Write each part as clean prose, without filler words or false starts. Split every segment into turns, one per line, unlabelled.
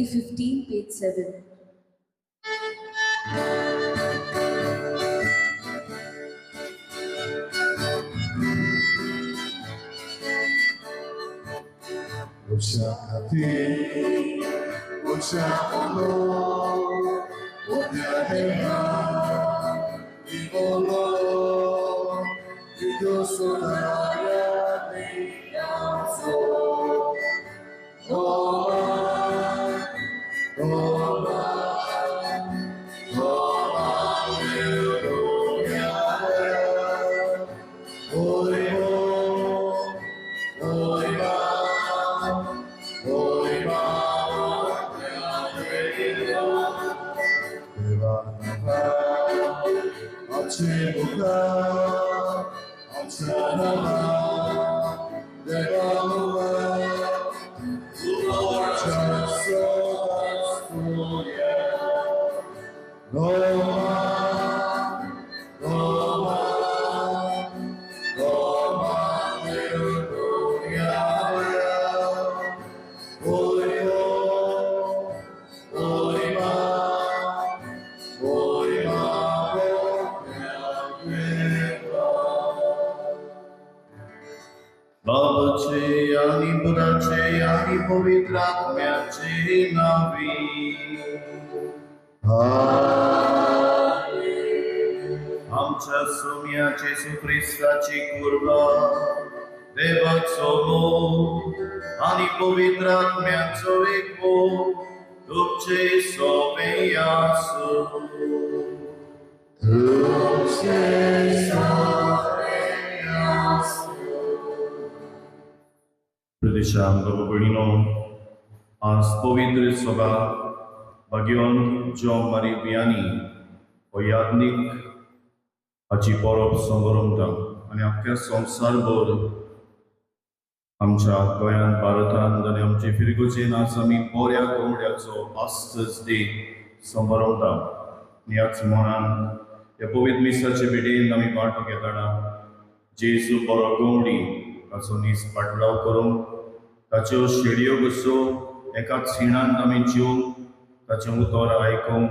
315, page 7.
Ushakati, Ushakulo, Unyadema, Ibolo, Yudosunaya, Niyaso, Oma, Oma, Oma, Yudosunaya, Oimo, Oima,
पवित्रात्म्याचे नावे. आमच्या सोम्या जेजू क्रिस्ताची कृपा, देवाचो मोग आनी पवित्रात्म्याचो एकवो तुमचे सोबे आसूं.
तुमचे सोबे आसूं.
प्रदेशान बाबा भयणीनो, आज पवित्र सभा भाग्यवंत जॉन मारी वियानी हो याज्ञीक हाची परब संभ्रमता आनी आख्ख्या संवसारभर आमच्या गोंयांत, भारतांत आनी आमचे फिरगोजेन आज आमी बऱ्या गवड्याचो पास्टर्स डे संभ्रमता. ह्याच मनान ह्या पवित्र मिसाचे भेटेन आमी वांटो घेतना जेजू बरो गवडी ताचो नीस पाटलाव करूंक, ताच्यो शेडयो कसो एकाच खिणांत आमी जेवंक, ताचें उतर आयकूंक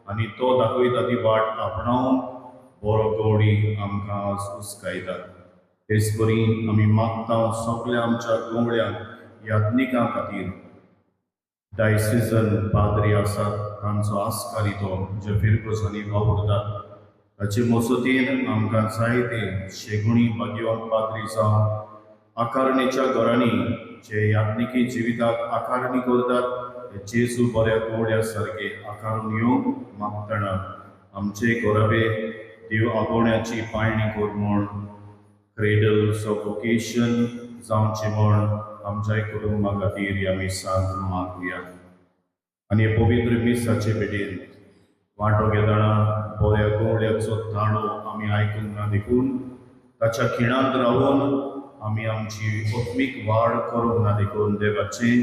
आनी तो दाखयता ती वाट आपणावन बरो गवडी आमकां आज उस्कायता. तेच परी आमी मागता सगल्या आमच्या गवळ्यांक, याज्ञिकां खातीर डायसिजन पाद्री आसात तांचो आस्कारी तो जे फिरगोजांनी वावुरतात ताचे मसतीन आमकां जायते शेगुणी भाग्यवंत पाद्री जावं आकारणेच्या घरांनी जे याज्ञिकी जिविताक आकारणी करतात जेजू बऱ्या गवड्या सारके आकारून येवंक मागतना आमचे घराबे देव आपोवण्याची पायणी कर म्हूण, क्रेडल्स ऑफ वोकेशन जावचें म्हूण आमच्या कुटुंबा खातीर आमी सांग मागुया. आनी पवित्र मिसाचे भेटेन वांटो घेतना बऱ्या गवड्याचो ताळो आमी आयकूंक ना देखून ताच्या खिणांत रावून आमी आमची आत्मीक वाड करूंक ना देखून देवाचें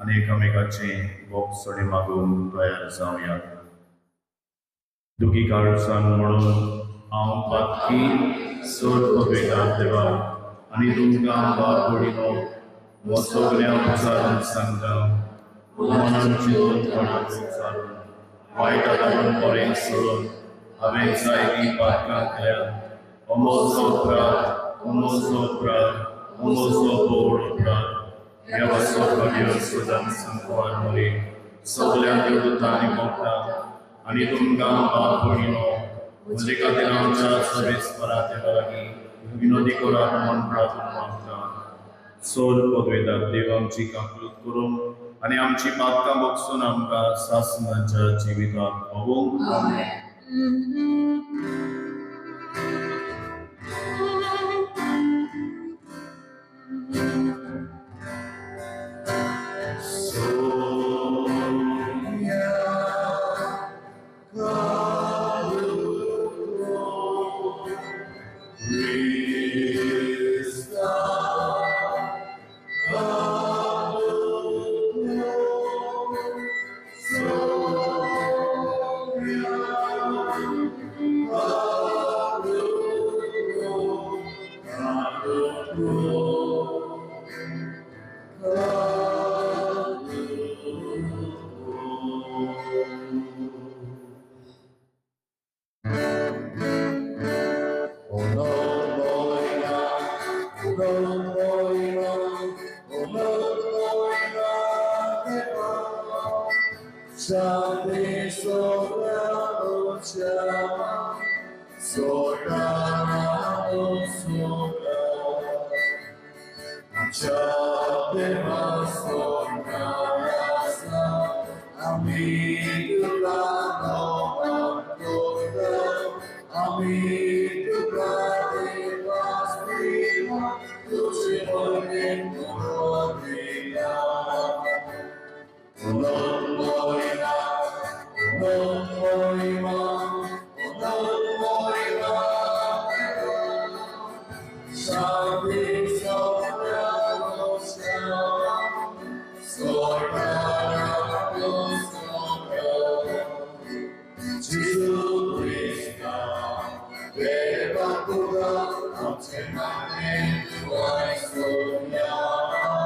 आनी एकामेकाचें बोगसणें मागूंक तयार जावया. दुखी काळसान म्हणून हांव पातकी चड पगयता देवा आनी तुमकां बाब भयणीनो हो सगळ्या उचारून सांगता, मनान चिंतून कोणाक उचारून वायटा लागून बरें सोडून हांवें जायतीं पातकां केल्या. अमोचो अपराध, अमोचो अपराध, अमोचो भोव अपराध. देवाचो भाग्य सदां संकवार मरे सगल्या देवदूतां आनी भक्तां आनी तुमकां बाब भयणीनो म्हजे खातीर आमच्या सर्वेस्परा देवा लागीं विनोदी करात म्हूण प्रार्थना मागता. सोर पदवेदार देव आमची काकलूत करूंक आनी आमची पातकां बगसून आमकां सासणाच्या जिविताक पावोवंक.
Oh, शांती सोगळ्या सोगळ्या सोगळ्या आमच्या देवा सोगळ्या आमी तुका नमन करता, आमी तुका देवा स्तुती तुझे मोहिम दिला. Moima, Moima, Moima, Shanti Soprano Soprano Soprano Gesù Cristo, Deva Buddha, Amcemane, Tuai Sognano,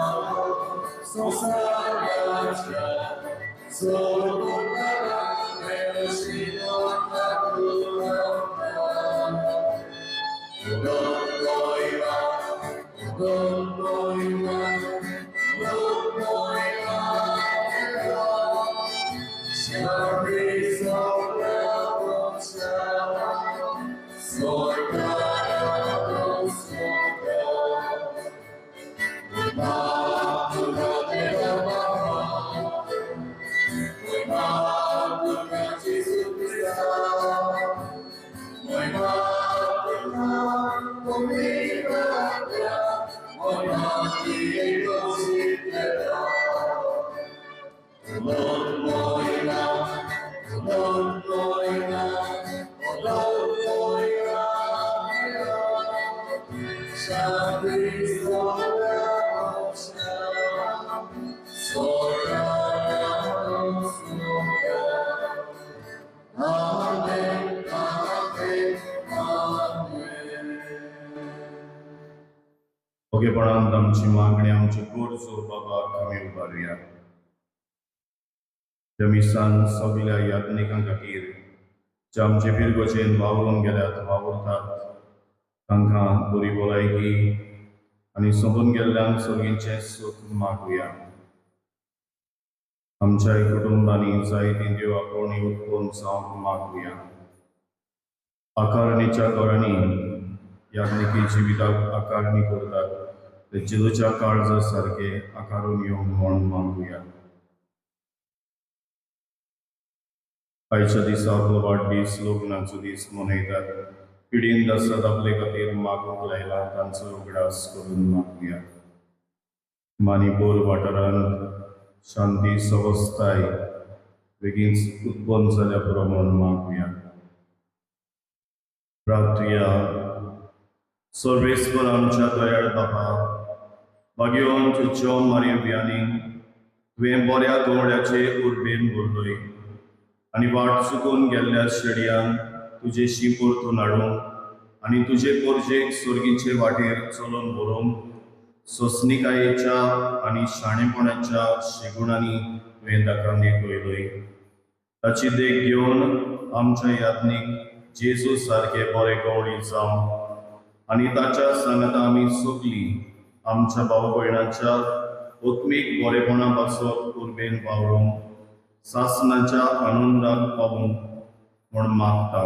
Sosaraja, Solo
ओगेपणांत आमची मागणी आमच्यो गरजो बाबाक आमी उबारुया. त्या मिसान सगल्या याज्ञिकां खातीर जे आमचे फिरगोचेन वावरून गेल्यात वावुरतात तांकां बरी भलायकी आनी सोंपून गेल्ल्यान सगळींचें सूख मागुया. आमच्याय कुटुंबांनी जायतीं देवा कोणी उत्पन्न जावंक मागुया. आकारणीच्या घरांनी याज्ञिकी जिविताक आकारणी करतात ते जेजूच्या काळजा सारके आकारून येवंक म्हूण मागुया. आयच्या दिसा आपलो वाडदीस लग्नाचो दीस मनयतात. पिडीन आसत आपले खातीर मागूंक लायला तांचो उगडास करून मागुया. मानिपूर वाठारांत शांती सवस्थाय बेगीन उत्पन्न जाल्या पुरो म्हूण मागुया. प्रार्थुया. सर्वेस्पर आमच्या दयाळ बाबा, भाग्यवंत जॉन मारिया वियानी तुवें बऱ्या गवड्याचे उर्बेन भरलोय आनी वाट चुकून गेल्ल्या शेडयांक तुजेशी परतून हाडूंक आनी तुजे पोरजेक सर्गीचे वाटेर चलोवन व्हरूंक सोंसणिकायेच्या आनी शाणेपणाच्या शेगुणांनी तुवें ताका नेटयलोय. ताची देख घेवन आमच्या याज्ञीक जेजू सारके बरे गवळी जावं आनी ताच्या सांगाता आमी सगलीं आमच्या भाव भयणाच्या आत्मीक बरेपणा पासत उर्बेन वावरूंक सासनाच्या आनंदाक पावूंक म्हूण मागता.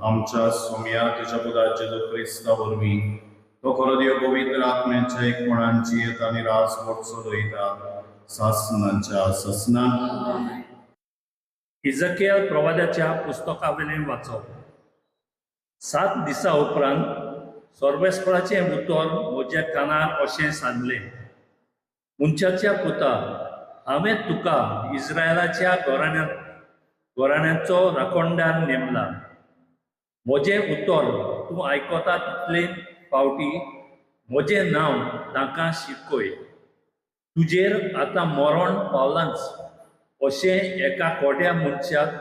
आमच्या सोम्या तुज्या पुता जेजू क्रिस्ता वरवीं तो खरो देव पवित्र आत्म्याच्या एकपणान जियेत आनी राजवट चलयता सासनाच्या सासनान.
इजकियल प्रवादाच्या पुस्तकावेलें वाचप. 7 दिसा उपरांत सर्वेस्पराचें उतर म्हज्या कानार अशें सांगलें, मनशाच्या पुता, हांवें तुका इस्रायलाच्या घराण्याचो राखणदार नेमला. म्हजें उतर तूं आयकता तितले फावटी म्हजें नांव तांकां शिकय. तुजेर आतां मरण पावलांच अशें एका कोट्या मनशाक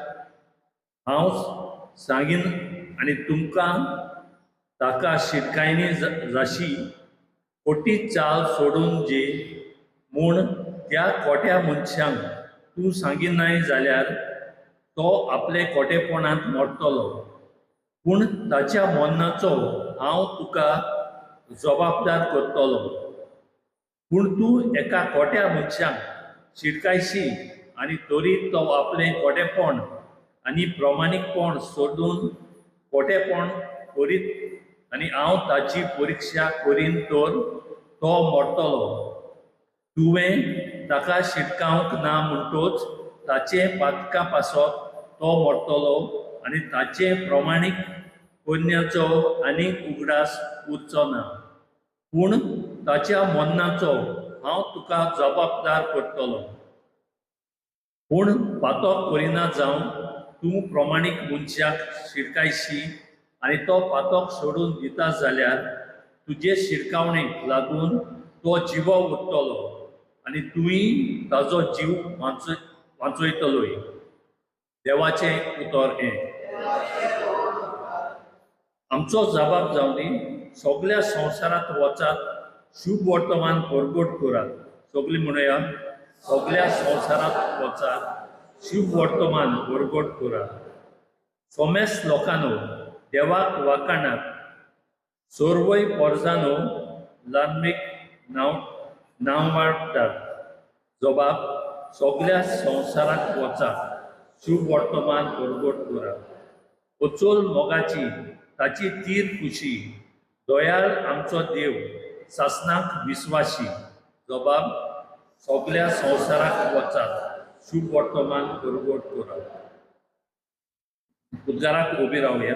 हांव सांगीन आनी तुमकां ताका शिटकायणी जाशी खोटी चाल सोडून जे म्हूण त्या कोट्या मनशांक तूं सांगिनाय जाल्यार तो आपले कोटेपणांत मरतलो, पूण ताच्या मरणाचो हांव तुका जबाबदार करतलो. पूण तूं एका कोट्या मनशांक शिटकायशी आनी तरी तो आपलें कोटेपण आनी प्रमाणीकपण सोडून कोटेपण करीत आनी हांव ताची परिक्षा करीन तर तो मरतलो. तुवें ताका शिटकावंक ना म्हणटोच ताचे पातका पासत तो मरतलो आनी ताचे प्रमाणीक करण्याचो आनीक उगडास उरचो ना, पूण ताच्या मरणाचो हांव तुका जबाबदार करतलो. पूण पातक करिना जावन तूं प्रमाणीक मनशाक शिटकायशी आनी तो पातक सोडून दिता जाल्यार तुजे शिटकावणेक लागून तो जिवो उरतलो आनी तुंय ताजो जीव वांचयतलोय. देवाचें उतर हें. आमचो जबाब जावनी, सगल्या संवसारांत वचात, शुभ वर्तमान परगट करात. सगळीं म्हणया, सगल्या संवसारांत वचात, शुभ वर्तमान परगट करात. सोमेस लोकांनो देवाक वाखाणात, सर्वय पोरजानो लांबीक नांव नांव वाडटात. जबाब, सगल्या संवसारांत वचात, शुभ वर्तमान परगट करात. अचोल मोगाची ताची तीर खुशी, दयाळ आमचो देव सासनाक विस्वाशी. जबाब, सगल्या संवसाराक वचात, शुभ वर्तमान परगट करात. उद्गाराक उबी रावया.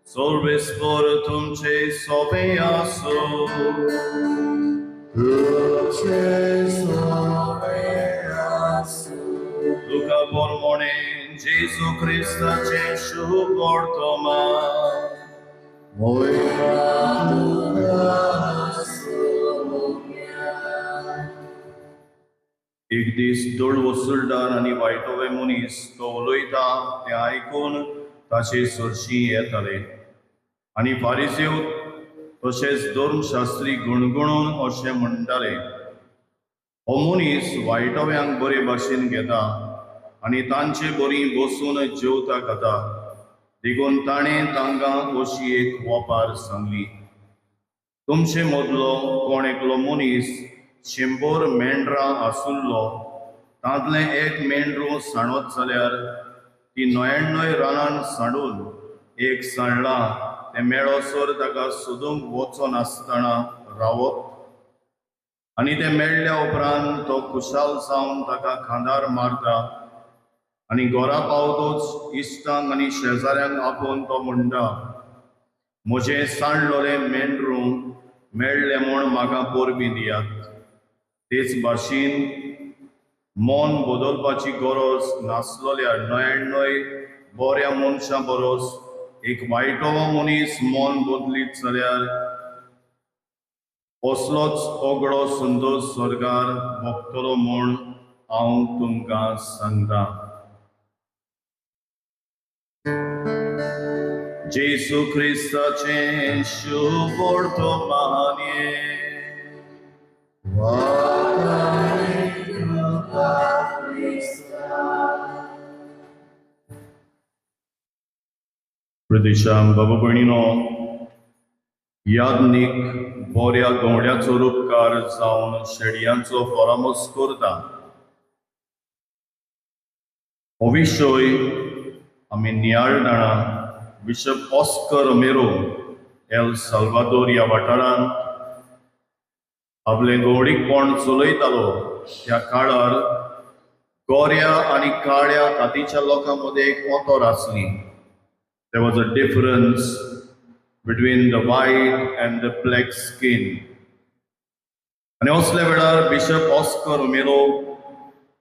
सर्वेस्पर तुमचे सोबे आसो. तुका परमणे जेजू क्रिस्ताचें शुभ वर्तमान. एक दीस दोळ वसुलदार आनी वायटोवे मनीस तो उलयता तें आयकून ताचे सरशीं येताले आनी फारिसेव तशेंच धर्मशास्त्री गुणगुणून अशें म्हणटाले, हो मनीस वायटोव्यांक बरे भाशेन घेता आनी तांचे बरी बसून जेवता खाता. देखून ताणें तांकां अशी एक वपार सांगली, तुमचे मदलो कोण एकलो मनीस 100 मेंढरां आसुल्लो, तांतलें एक मेंढरू सांडत जाल्यार ती 99 रानान सांडून एक सांडलां तें मेळसर ताका सोदूंक वचनासतना रावत आनी तें मेळ्ळ्या उपरांत तो खुशाल जावन ताका खांदार मारता आनी घरा पावतोच इश्टांक आनी शेजाऱ्यांक आपोवन तो म्हणटा, म्हजें सांडलोलें मेंढरू मेळ्ळें म्हूण म्हाका परबीं दियात. तेच भाशेन मन बदलपाची गरज नासलोल्या 99 बऱ्या मनशां बरोस एक वायटो मनीस मन बदलीत जाल्यार असलोच ओगडो संतोश स्वर्गार भोगतलो म्हूण हांव तुमकां सांगता. जेजू क्रिस्ताचें शुभ वर्तमान. प्रदेशान बाबा भयणीनो, याज्ञीक बऱ्या गवड्याचो रुपकार जावन शेडयांचो परामर्श करता. हो विशय आमी नियाळटना bishop Oscar Romero El Salvador ह्या वाठारांत आपलें गवळीकपण चलयतालो त्या काळार गोऱ्या आनी काळ्या कातीच्या लोकां मदें एक अंतर आसली. There was a difference between the white and the black skin. आनी असल्या वेळार बिशप ऑस्कर रोमेरो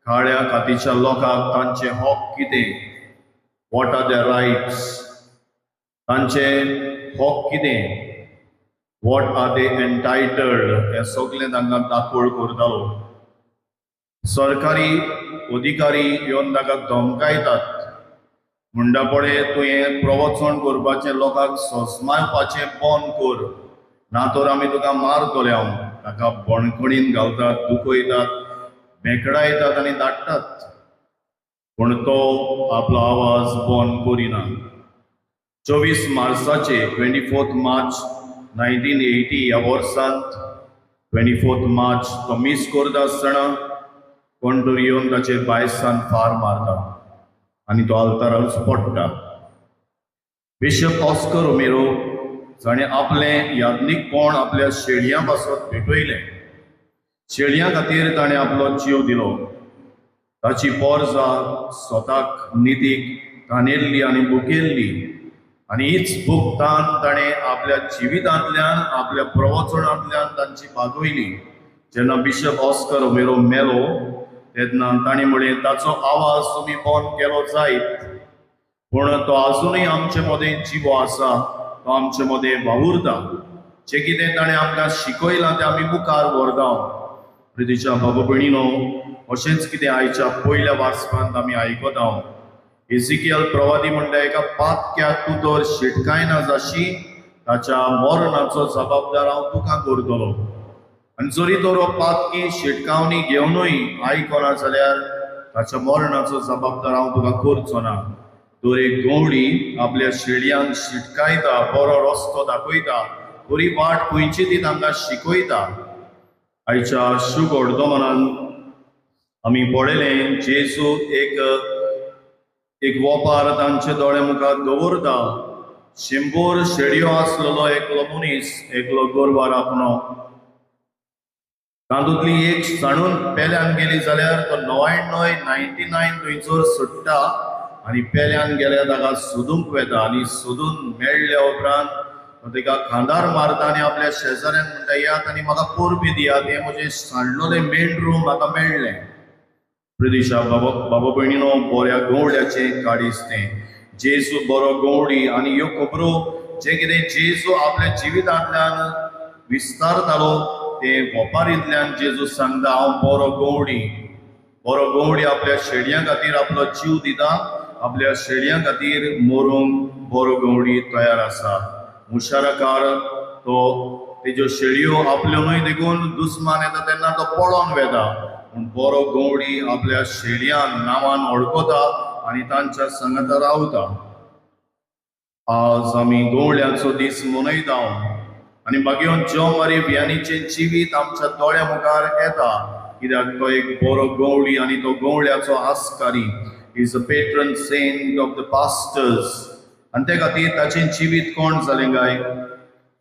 काळ्या कातीच्या लोकांक तांचे हक कितें, what are their rights, तांचे हक कितें, what are they entitled, हें सगळें तांकां दाखोवळ करतालो. सरकारी अधिकारी येवन ताका धमकायतात, म्हणटा पळय तुवें प्रवचन करपाचें, लोकांक सस्मावपाचें बंद कर, ना तर आमी तुका मारतले. हांव ताका बणखणीन घालतात, दुखयतात, मेकडायतात आनी धाडटात, पूण तो आपलो आवाज बंद करिना. 24 मार्चाचे 24 मार्च 1980 ह्या वर्सांत 24 मार्च तो मीस करता आसतना कोण तरी येवन ताचेर बायसान फार मारता आनी तो आल्ताराच पडटा. बिशप ऑस्कर रोमेरो जाणें आपलें याज्ञीकपण आपल्या शेळयां पासत भेटयलें, शेळयां खातीर ताणें आपलो जीव दिलो. ताची पोरजा स्वताक नितीक तानेल्ली आनी भुकेल्ली आनी हीच भूक तान ताणें आपल्या जिवितांतल्यान, आपल्या प्रवचनांतल्यान तांची भागयली. जेन्ना बिशप ऑस्कर रोमेरो मेलो तेन्ना ताणें म्हणलें, ताचो आवाज तुमी बंद केलो जायत, पूण तो आजुनूय आमचे मदें जिवो आसा, तो आमचे मदें वावुरता. जें कितें ताणें आमकां शिकयलां तें आमी मुखार व्हरता. प्रितीच्या बाबा भयणीनो, अशेंच कितें आयच्या पयल्या वाचपांत आमी आयकता. एजिकियल प्रवादी म्हणटा, एका पातक्याक तूं तर शिटकायना जाशी, ताच्या मरणाचो जबाबदार हांव तुका करतलो. आनी जरी तर हो पातकी शिटकावणी घेवनूय आयकना जाल्यार ताच्या मरणाचो जबाबदार हांव तुका करचो ना. तर एक गवळी आपल्या शेळयांक शिटकायता, बरो रस्तो दाखयता, बरी वाट खंयची ती तांकां शिकयता. आयच्या शुभ वर्तमानान आमी पळयलें, जेजू एक एक वोपार तांचे दोळे मुखार दवरता. 100 शेळयो आसलेलो एकलो मनीस, एकलो गोरवार आपणो, तातूंतली एक सांडून पेल्यान गेली जाल्यार तो 99 थंयसर सोडटा आनी पेल्यान गेल्यार ताका सोदूंक वेता आनी सोदून मेळ्ळ्या उपरांत तो ताका खांदार मारता आनी आपल्या शेजाऱ्यांक म्हणटा, येयात आनी म्हाका परबीं दियात, हें म्हजें सांडलेलें मेंढरू म्हाका मेळ्ळें. प्रदेशा बाबा बाबा भयणीनो, बऱ्या गवळ्याचें काडीस तें. जेजू बरो गवळी आनी ह्यो खबरो जें कितें जेजू आपल्या जिवितांतल्यान विस्तारतालो ते वपारींतल्यान जेजू सांगता, हांव बरो गवळी. बरो गवळी आपल्या शेळयां खातीर आपलो जीव दिता, आपल्या शेळयां खातीर मरूंक बरो गवळी तयार आसा. मुशाराकार तो तेज्यो शेळयो आपल्यो न्हय देखून दुस्मान येता तेन्ना तो पळोवन वेता, पूण बरो गवळी आपल्या शेळयांक नांवान वळखता आनी तांच्या सांगाता रावता. आज आमी गवळ्यांचो दीस मनयता आनी मागीर जो मारी वियानीचें जिवीत आमच्या दोळ्या मुखार येता, कित्याक तो एक बरो गवळी आनी तो गवळ्याचो आस्कारी, is a patron saint of the pastors. आनी ते खातीर ताचें जिवीत कोण जालें काय,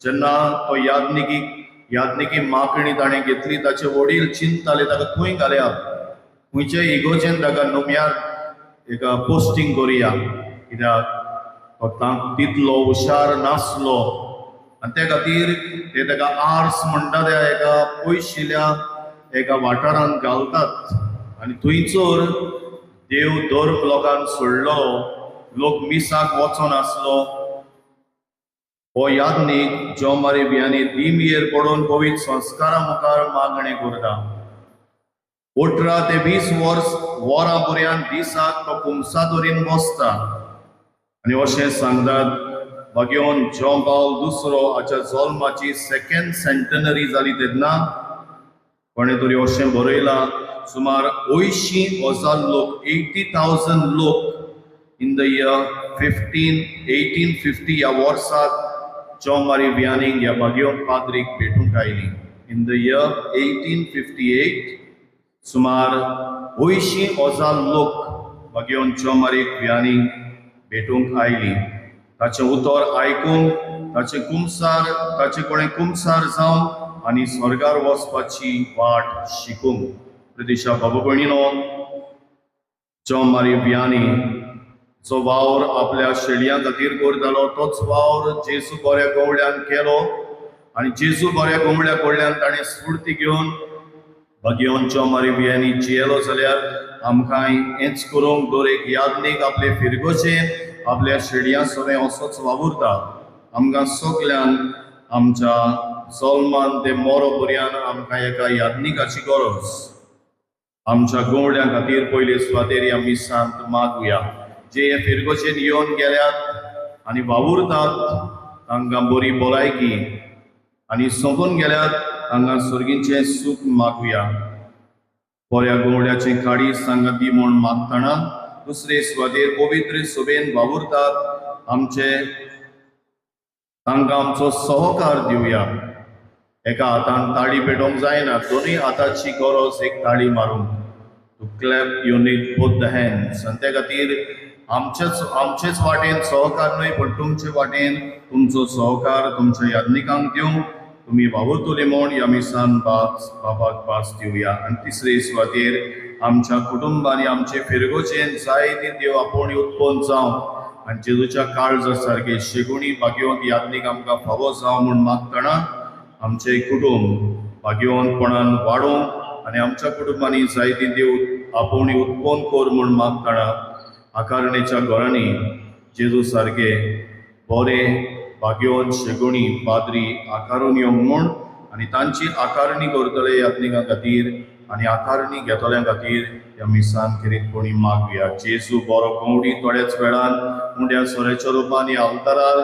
जेन्ना तो याज्ञिकी मागणी ताणें घेतली, ताचे वडील चिंतताले ताका खंय घालया, खंयचे इगोजेन ताका नुम्यार एका पोस्टींग करुया, कित्याक तो तितलो हुशार नासलो. आनी ते खातीर ते ताका आर्स म्हणटा त्या एका पयशिल्या एका वाठारांत घालतात आनी थंयसर देव धर्म लोकांक सोडलो, लोक मिसाक वचोन आसलो. हो याज्ञीक जो मारी बियांनी दिमयेर पडून पवित्र संस्कारा मुखार मागणें करता. 18 ते 20 वरां पर्यंत दिसाक तो कुमसादोरीन बसता आनी अशें सांगतात, भाग्योन जॉन पावल दुसरो हाच्या जल्माची सेकेंड सेंटनरी जाली तेन्ना कोणें तरी अशें बरयलां, सुमार 80,000 लोक, 80,000 लोक इन the year 1850 ह्या वर्साक जॉन मारी वियानीक ह्या भाग्योन पाद्रीक भेटूंक आयली. इन the year 1858 सुमार 80,000 लोक भाग्योन जॉन मारी वियानीक भेटूंक आयली. ताचें उतर आयकूंक, ताचें कुमसार, ताचे कोणें कुमसार जावन आनी स्वर्गार वचपाची वाट शिकूंक. प्रदेशा बाबा भयणीनो, जॉन मारी वियानी जो वावर आपल्या शेळयां खातीर करतालो तोच वावर जेजू बऱ्या गवळ्यान केलो आनी जेजू बऱ्या गवळ्या कडल्यान ताणें स्फूर्ती घेवन भाग्यवंत जॉन मारी वियानी जियेलो जाल्यार आमकां हेंच करूंक दर एक यादनीक आपले फिरगोचेन आपल्या शेळयां सवें असोच वावुरता. आमकां सगल्यांक आमच्या जल्मान ते मोरो पर्यंत आमकां एका यादनिकाची गरज. आमच्या गवळ्यां खातीर पयले सुवातेर ह्या मिसांत मागुया. जे हे फिरगोचेन येवन गेल्यात आनी वावुरतात तांकां बरी भलायकी आनी सोंपून गेल्यात तांकां सर्गीचें सूख मागुया. बऱ्या गवळ्याचें काळीज तांकां दी म्हूण मागतना दुसरे सुवातेर पवित्र सभेन वावुरतात आमचे तांकां आमचो सहकार दिवया. एका हातान ताळी पेटोवंक जायना, दोनूय हाताची गरज एक ताळी मारूंक. To clap you need both the hands. आनी त्या खातीर आमचेच वाटेन सहकार न्हय पूण तुमचे वाटेन तुमचो सहकार तुमच्या यादनिकांक दिवंक तुमी वावुरतली म्हूण ह्या मिसान बाबाक पास दिवया. आनी तिसरे सुवातेर आमच्या कुटुंबांनी आमचे फिरगोचेन जायती देव आपूण उत्पन्न जावं आनी जेजूच्या काळजा सारके शेगुणी भाग्यवंत यादनीक आमकां फावो जावं म्हूण मागतना आमचें कुटुंब भाग्यवंतपणान वाडोवंक आनी आमच्या कुटुंबांनी जायती देव आपूण उत्पन्न कर म्हूण मागतना आकारणेच्या घरांनी जेजू सारके बरे भाग्यवंत शेगुणी पाद्री आकारून येवंक म्हूण आनी तांची आकारणी करतले यात्निकां खातीर आनी आकारणी घेतल्या खातीर ह्या मिसान खेरीतपणी मागुया. जेजू बरो गवडी थोड्याच वेळान उंड्या सोऱ्याच्या रुपान ह्या अवतारार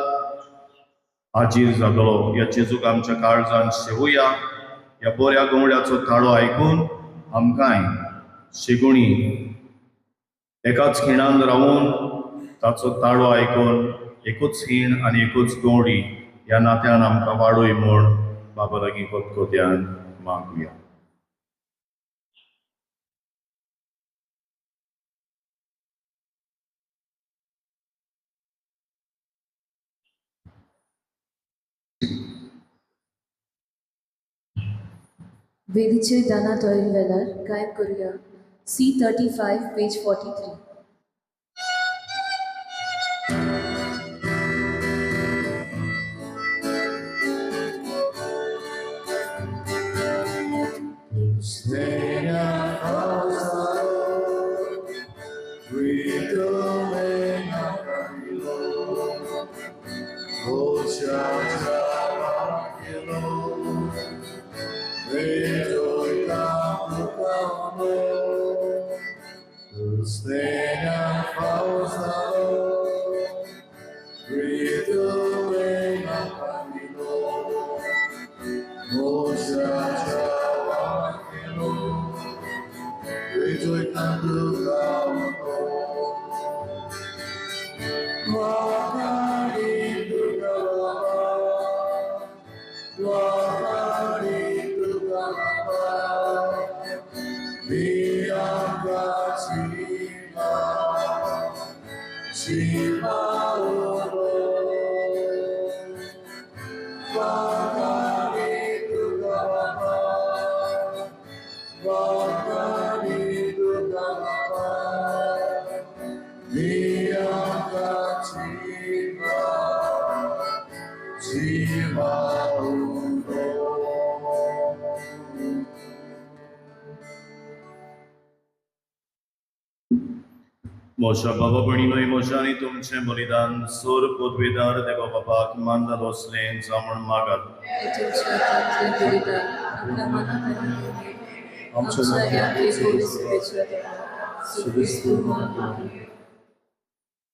हाजीर जातलो. ह्या जेजूक आमच्या काळजान शेवया. ह्या बऱ्या गवळ्याचो ताळो आयकून आमकांय शेगुणी एकाच खिणान रावून ताचो ताळो आयकून एकूच खीण आनी एकूच गवडी ह्या नात्यान आमकां वाडोय म्हूण बाबा लागीं खतखत्यान मागुया.
वेदीचे दाना तयारी वेळार गायन करूया C35 page 43.
मोशा बाबा भयणीनो, मोशा आनी तुमचें बलिदान सोर पदवेदार देवा बापाक मानता दोसलें जावं म्हूण मागात.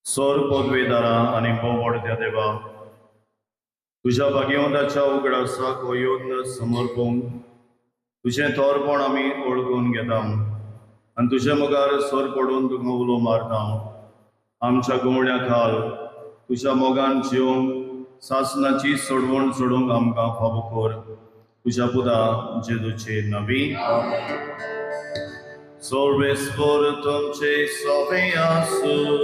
सोर पदवेदारा आनी भोववडत्या देवा, तुज्या भाग्यवंताच्या उगडासाक हो यत्न समर्पूंक तुजें थोरपण आमी ओळखून घेता आनी तुजे मुखार सर पडून तुका उलो मारता. आमच्या गवळ्या खाल तुज्या मोगान जिवंक सासनाची सोडवण सोडूंक आमकां फावो कर. तुज्या पुता जेजूचे नवी सर्वेस्पर तुमचे सवे आसूं.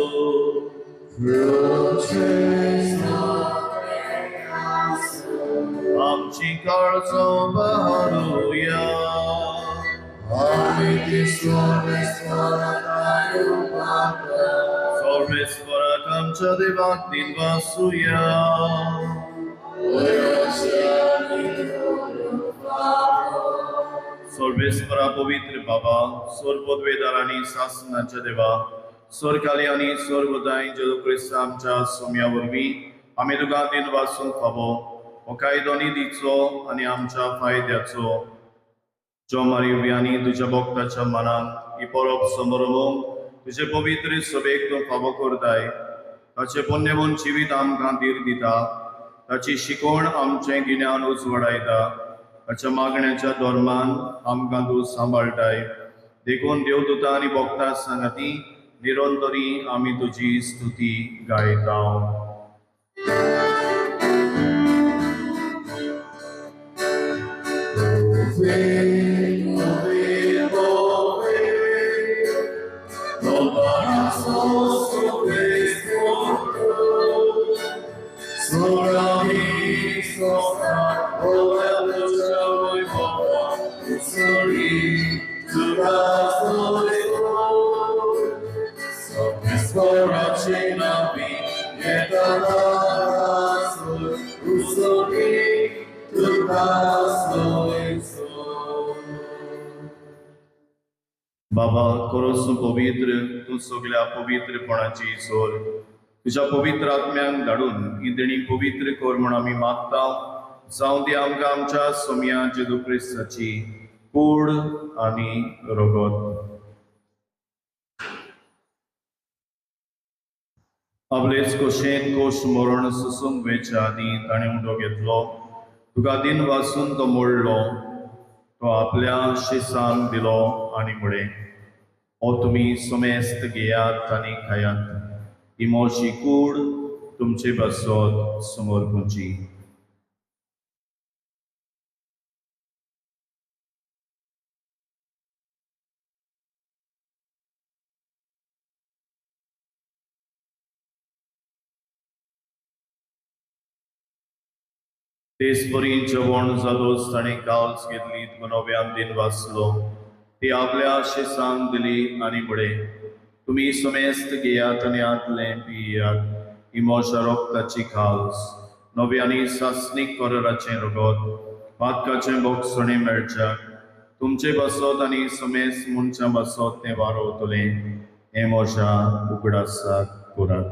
आमची काळजां बहारुया. सर्वेस्पराक आमच्या देवाक दिनवासुया. सर्वेस्परा पवित्र बाबा, सर्वोद्वेदार आनी सासनाच्या देवा, सरकाली आनी सर्वदाय जेजू क्रिस्त आमच्या सोम्या वरवीं आमी तुका दिनवासूंक फावो हो कायदो निधीचो आनी आमच्या फायद्याचो. जो मारिव्यांनी तुज्या भक्ताच्या मनान ही परब समरमूंक तुजे पवित्र सभेक तूं फावो करताय. ताचें पुण्यवंत जिवीत आमकां धीर दिता, ताची शिकवण आमचें गिन्यान उजवाडायता, ताच्या मागण्याच्या धर्मान आमकां तूं सांबाळटाय. देखून देवदूता आनी भक्ता सांगाती निरंतरी आमी तुजी स्तुती गायता. बाबा, करोस तूं पवित्र, तूं सगल्या पवित्रपणाची जोर. तुज्या पवित्र आत्म्यांक धाडून ही देणी पवित्र कर म्हूण आमी मागता. जावं ती आमकां आमच्या सोम्या जेजू क्रिस्ताची कूड आनी रगत. आपलेच कोशेन कोश मरण सोसूंक वेच्या आदीं ताणें उंडो घेतलो, तुका दिन वासून तो मोडलो, तो आपल्या शिसांक दिलो आनी म्हळें, हो तुमी समेस्त घेयात आनी खायात, ही म्हजी कूड तुमचे पासत समर्पूची. तेच परी जेवण जालोच ताणें काल्स घेतली, नव्यान दिन वाचलो, ती आपल्या शिसांक दिली आनी म्हळें, तुमी समेस्त घेयात आनी आतलें पियात, ही म्हज्या रक्ताची काल्स, नव्यानी सासणीक कराराचें रगत, पातकाचें बोगसणें मेळच्याक तुमचे पासत आनी समेस्त मनशां पासत तें वारोवतलें. हें म्हज्या उगडासाक करात.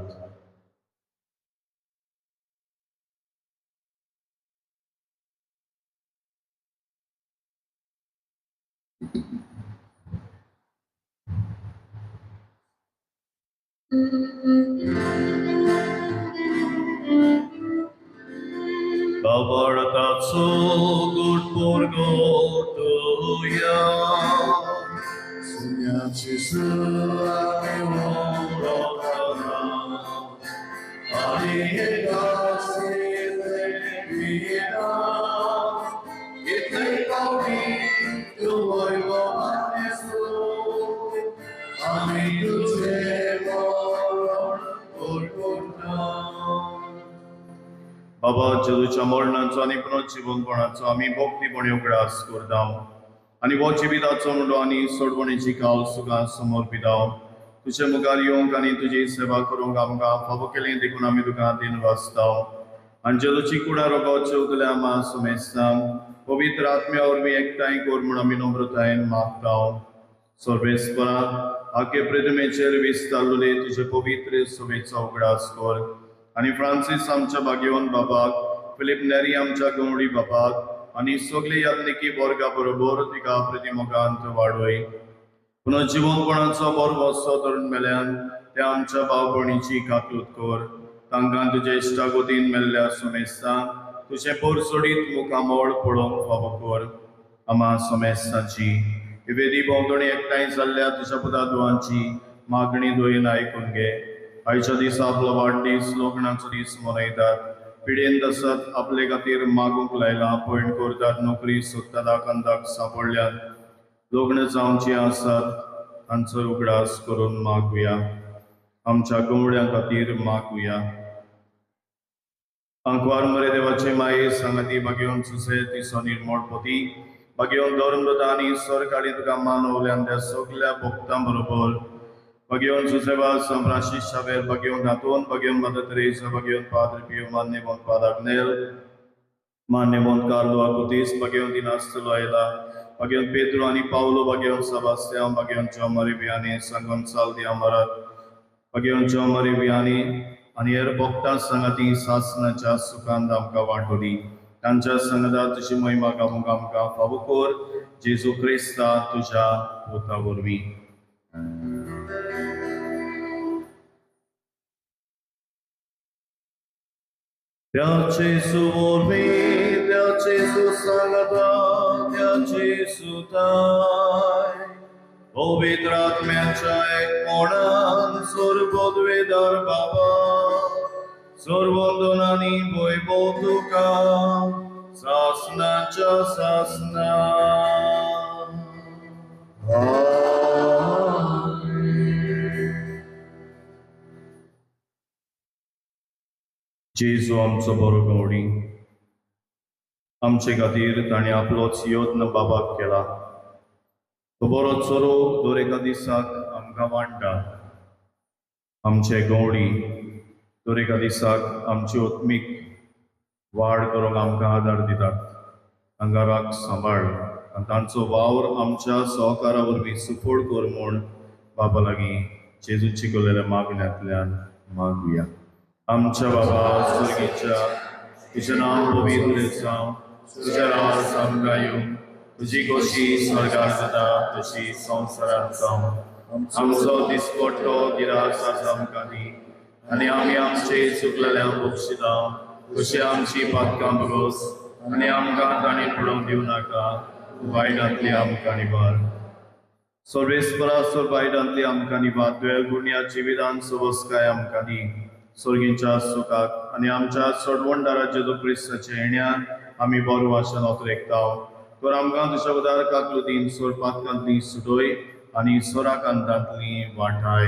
बाबाळताचो गुट पोरगोटोया
सुन्याची सुराय
रोखना
आनी एकासिले पियेता इतले पावटी तूं वयलो मानेसो आमी तुझे मरण पोरगोटा.
बाबा, जेजूच्या मरणाचो आनी पुनर्जिवनपणाचो आमी भक्तीपणी उगडास करता आनी हो जिविताचो मुंडो आनी सोडवणेची काल तुका समर्पिता. तुजे मुखार येवंक आनी तुजी सेवा करूंक आमकां फावो केली देखून आमी तुका दिन वाचता. आनी जेजूची कुडा रोगो चेवतल्या आमा सुमेस्तांक पवित्र आत्म्या वरवीं एकठांय कर म्हूण आमी नम्रतायेन मागता. सर्वेस्परा, आगे प्रतिमेचेर विस्तारलेले तुजे पवित्र सभेचो उगडास कर आनी फ्रांसीस आमच्या भाग्यवन बाबाक, फिलीप नेरी आमच्या गवडी बाबाक आनी सगळे याज्ञिकी वर्गा बरोबर तिका प्रतिमोगांत वाडय. पुनर्जिवनपणाचो बरो धरून मेल्यान त्या आमच्या भाव भयणीची काकूत कर. तांकां तुजे इश्टागोतीन मेल्ल्या समेस्तांक तुजें पोरसोडीत मुखामळ पळोवंक फावो कर. आमा समेस्तांची वेदी भोंवतणी एकठांय जाल्ल्या तुज्या पुतादुवांची मागणी दोयेन आयकून घे. आयच्या दिसा आपलो वाडदीस, लग्नाचो दीस मनयतात. पिडेन आसात, आपले खातीर मागूंक लायलां, पयण करतात, नोकरी सोदतात, कंदाक सांपडल्यात, लग्न जावची आसात, तांचो उगडास करून मागुया. आमच्या गवळ्यां खातीर मागुया. आंकवार मरे देवाचे माये सांगाती बागेवन सुसे तिसो निर्मळ पती बागेवन धर्मदता आनी सरकाळी तुका मानवल्यान त्या सगल्या भक्तां बरोबर बागेवन सुसेबा सम्राशी शावेर बागेवन दातोन बागेवन मदर तेरेसा बागेवन पाद्र पियो मान्यवंत पाद आग्नेल मान्यवंत कार्लो आकुतीस बागेवन दिनास्तलो आयला बागेवन पेद्रो आनी पावलो बागेवन सेबास्त्यांव बागेवन जॉमरी बियानी सांगोन साल दी अमरात बागेवन जॉमरी बियानी आनी हेर भक्तां सांगाती सासनाच्या सुखांत आमकां वांटो दी. तांच्या सांगाता तुजी महिमा गावूंक आमकां फावो कर जेजू क्रिस्ता तुज्या पुता वरवीं. त्या जेजू वरवीं, त्या जेजू सांगाता, त्या जेजू ताय पवित्र आत्म्याच्या एकपणान सर्वोद्वेदार बाबा सर्वंदनानी वैभव तुका सासनाच्या सासना. जेजू आमचो बरो गवडी, आमचे खातीर ताणें आपलोच यत्न बाबाक केला. तो बरो चरो दर एका दिसाक आमकां वांट्टा. आमचे गवडी दर एका दिसाक आमची आत्मीक वाड करूंक आमकां आदार दितात. तांकां राख सांबाळ आनी तांचो वावर आमच्या सहकारा वरवीं सुफळ कर म्हूण बाबा लागीं जेजून शिकयलेल्या मागण्यांतल्यान मागुया. आमच्या बाबा स्वर्गीच्या, तुजें नांव पवित्र जावं, तुजें राज आमकां येवं, तुजी खोशी स्वर्गार जाता तशी संवसारांत जावं. आमचो दिसपट्टो गिरास आज आमकां दी आनी आमी आमचे चुकलेल्यांक बक्षिता तशी आमची पातकां बगोस आनी आमकां तांणी पडोवंक दिवं नाका, वायटांतली आमकां निवार. सर्वेस्परा सोर वायटांतली आमकां निवार, तुवें गुण्या जिवितान सवस्काय आमकां दी. स्वर्गीच्या सुखाक आनी आमच्या सोडवणदारा जेजू क्रिस्ताच्या येण्यान आमी बरो वाशन अतरेकता. तर आमकां तुज्या उदार काकलुतीन सोर पातकांतली सुटोय आनी सोराकांतांतली वाठाय.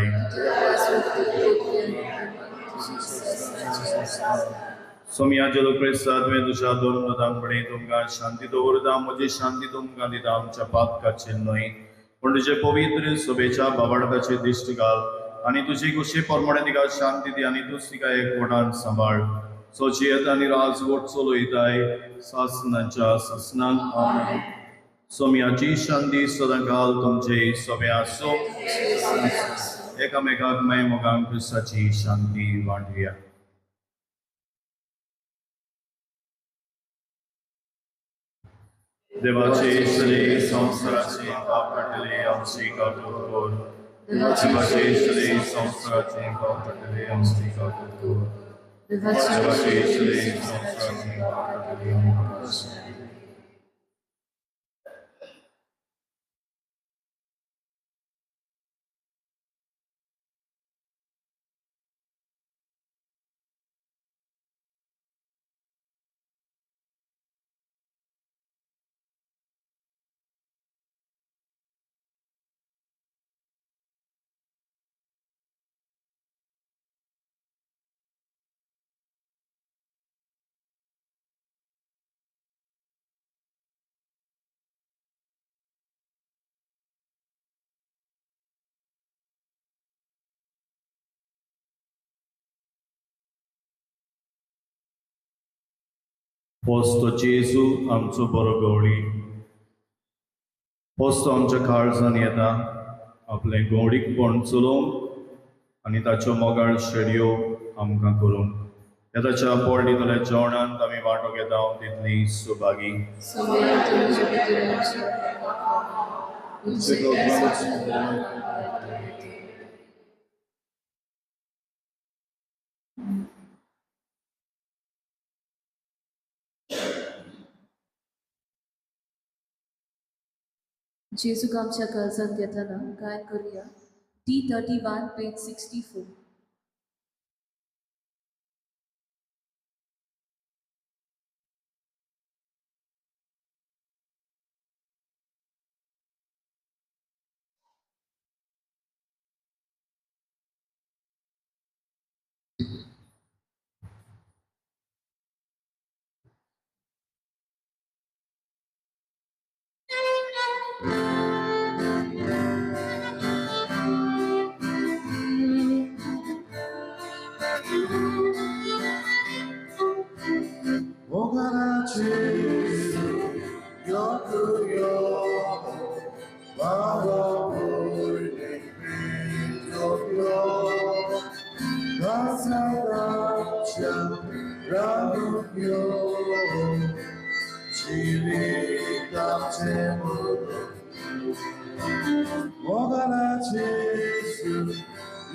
सोमया जेजू क्रिस्ता, तुवें तुज्या धर्मदूतां कडेन तुमकां शांती दवरता, म्हजी शांती तुमकां दिता, आमच्या पातकाचेर न्हय पूण तुजे पवित्र सभेच्या बाबाडकाचेर दिश्ट घाल आनी तुजी खुशी प्रमाणे तिका शांती दी आनी तूंच तिका एकवटान सांबाळ. सोचियत आनी राजवट चलयताय सासनाच्या सासनाक. सोम्याची शांती सदांकाल तुमचे सभे आसूं. एकामेकाक माय मोगान क्रिस्ताची शांती वांटुया. देवाचे श्री संवसाराचे पाप काडटले आमची काकूट कर. देवाचे श्री संवसाराचे पाप काडटले आमची काकूट कर. देवाचे श्री संवसाराचे पाप काडटले आमकां. पोस्तो जेजू आमचो बरो गवळी, पोस्तो आमच्या काळजान येता आपलें गवळीकपण चलोवंक आनी ताच्यो मोगाळ शेडयो आमकां करूंक. ह्या ताच्या पोट दितल्या जेवणांत आमी वांटो घेता तितली सुभागी.
जेजूक आमच्या काळजांत घेतना गायन करूया T31 page 64.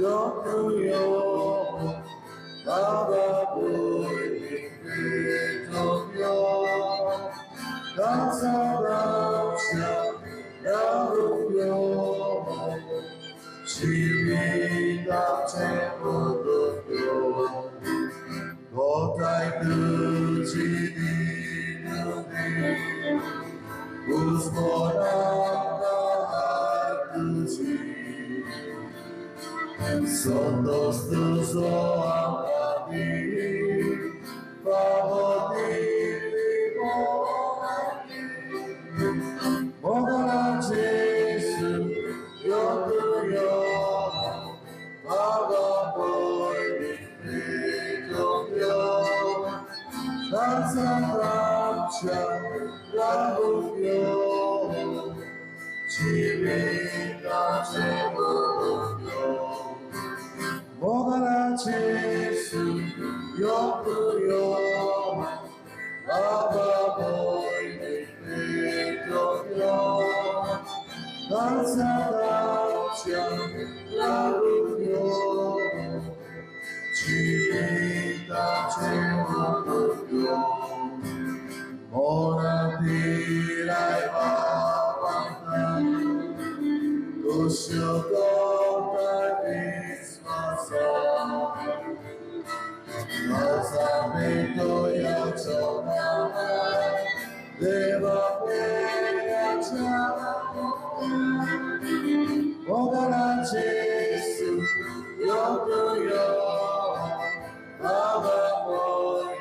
yokuyo Baba boy Tokyo Dansa Yarukyo Chimita Chemodokyo Kotai Kuchini Nudi Uzmonaka Hakuchi Santos tuzo amadi Pavoti Mogana Jesu Yokuyo Baba boy Tokyo Dansa Ramcha Rabukyo Chimita Chemodokyo Mogana Jesu Yokuyo Baba boy Tokyo Dansa Ramcha Rabukyo Chimita Chemodokyo Mona Tirai Bhavanta Kushyoto Visvasa Nasamito Yachonama Deva Peyacha Mogana Jesu Yokuyo Baba boy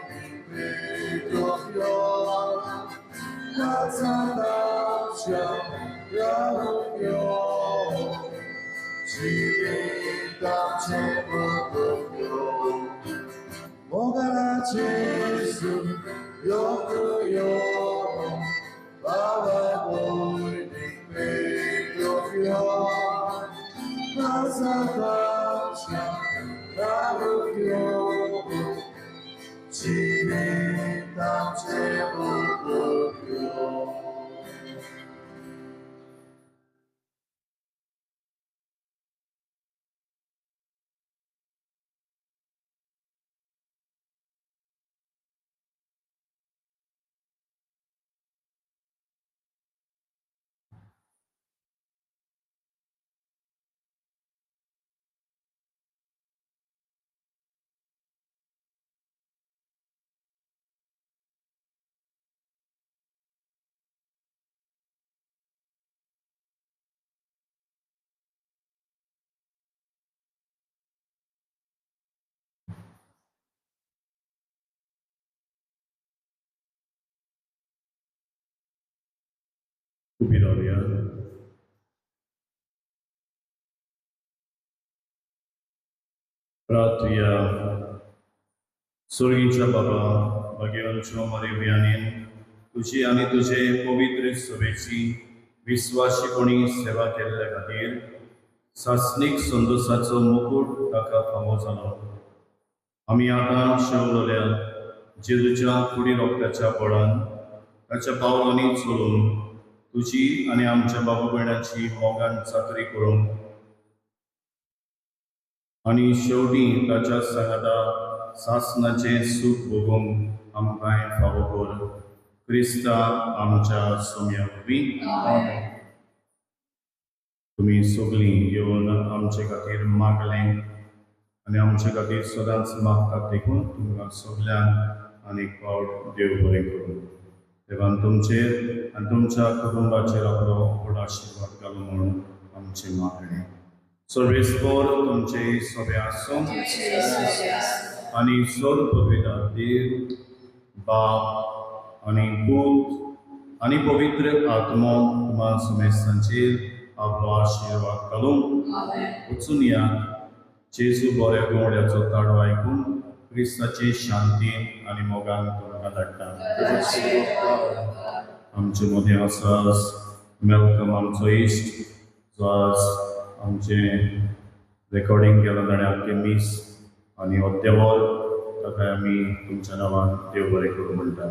Tokyo Natsadacha Yarukyo Chimita Chemodokyo Mogana Jesu Yokuyo Baba boy Tokyo Natsadacha Yarukyo Chimita Chemodokyo.
उबी रावया. प्रार्थुया. स्वर्गीच्या बाबा भाग्यवंचो मरियानीन तुजी आनी तुजे पवित्र सभेची विस्वाशीपणी सेवा केल्ल्या खातीर सासणीक संतोशाचो मुकूट ताका फावो जालो. आमी आतां शेवलेल्या जेजूच्या कुडी रोगटाच्या बळान ताच्या पावलांनी चलून तुजी आनी आमच्या बाबा भयणाची मोगान चाकरी करून आनी शेवटी ताच्या सांगाता सासनाचें सूख भोगूंक आमकांय फावो कर. क्रिस्ता आमच्या सोम्या वरवीं. तुमी सगळीं येवन आमचे खातीर मागलें आनी आमचे खातीर सदांच मागतात देखून तुमकां सगल्यांक आनी एक फावट देव बरें करूं. देवान तुमचेर आनी तुमच्या कुटुंबाचेर आपलो व्हड आशिर्वाद घालूं म्हणून आमचें मागणें. सर्वेस्पर तुमचे सभे आसूं आनी सर्व पवित्र देव बाप आनी पूत आनी पवित्र आत्मो तुमा समेस्तांचेर आपलो आशिर्वाद घालूं. वचून या जेजू बऱ्या गवड्याचो ताळो आयकून क्रिस्ताचे शांतीन आनी मोगान तुमकां धाडटा. आमचे मदें आसा मेलकम आमचो इश्ट जो आज आमचें रेकॉर्डिंग केलां ताणें आख्खें मीस आनी हो देवोर ताका आमी तुमच्या नांवान देव बरें करूं म्हणटा.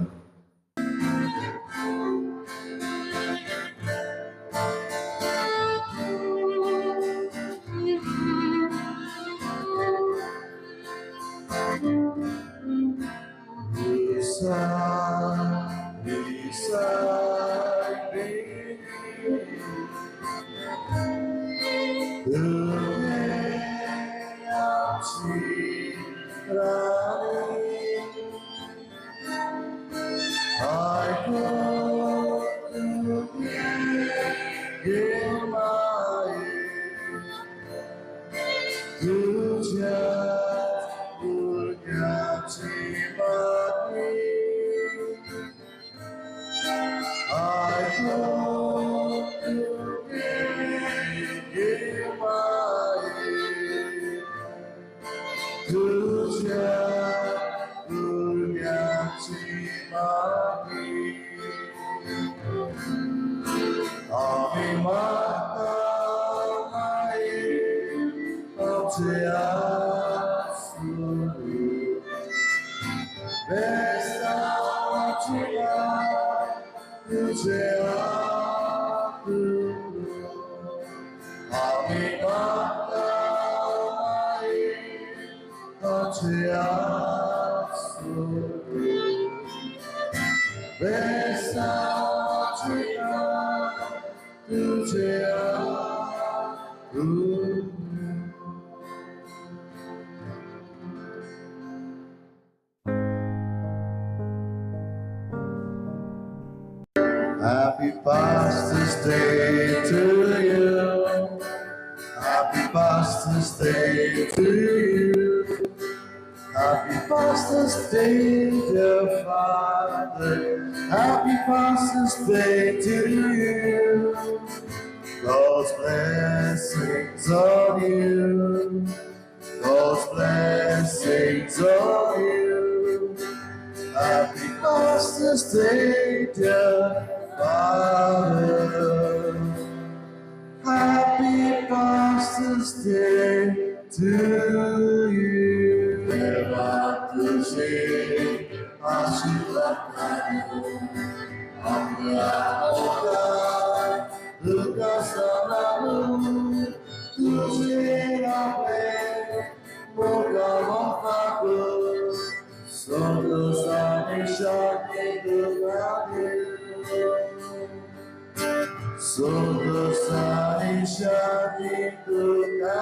तुझ्या भुरग्याची मागणी आयकून तुगे माये तुझ्या भुरग्याची मागणी आमी मागता माये आमचे आसूं बेस्ताची तुझे आसूं आमी मागता माये आमचे आसूं बेस्ताची तुझे आसूं. Happy Pastor's Day to you. Happy Pastor's Day to you. Happy Pastor's Day, dear Father. Happy Pastor's Day to you. God's blessings on you. God's blessings on you. Happy Pastor's Day, dear Father. Happy Pastor's Day to you. देवा तुझे आशीर्वाद आमच्या तुका सलाम तुझे नावे मोगा वफाको सगळं शांती तुका सगळं शांती तुका.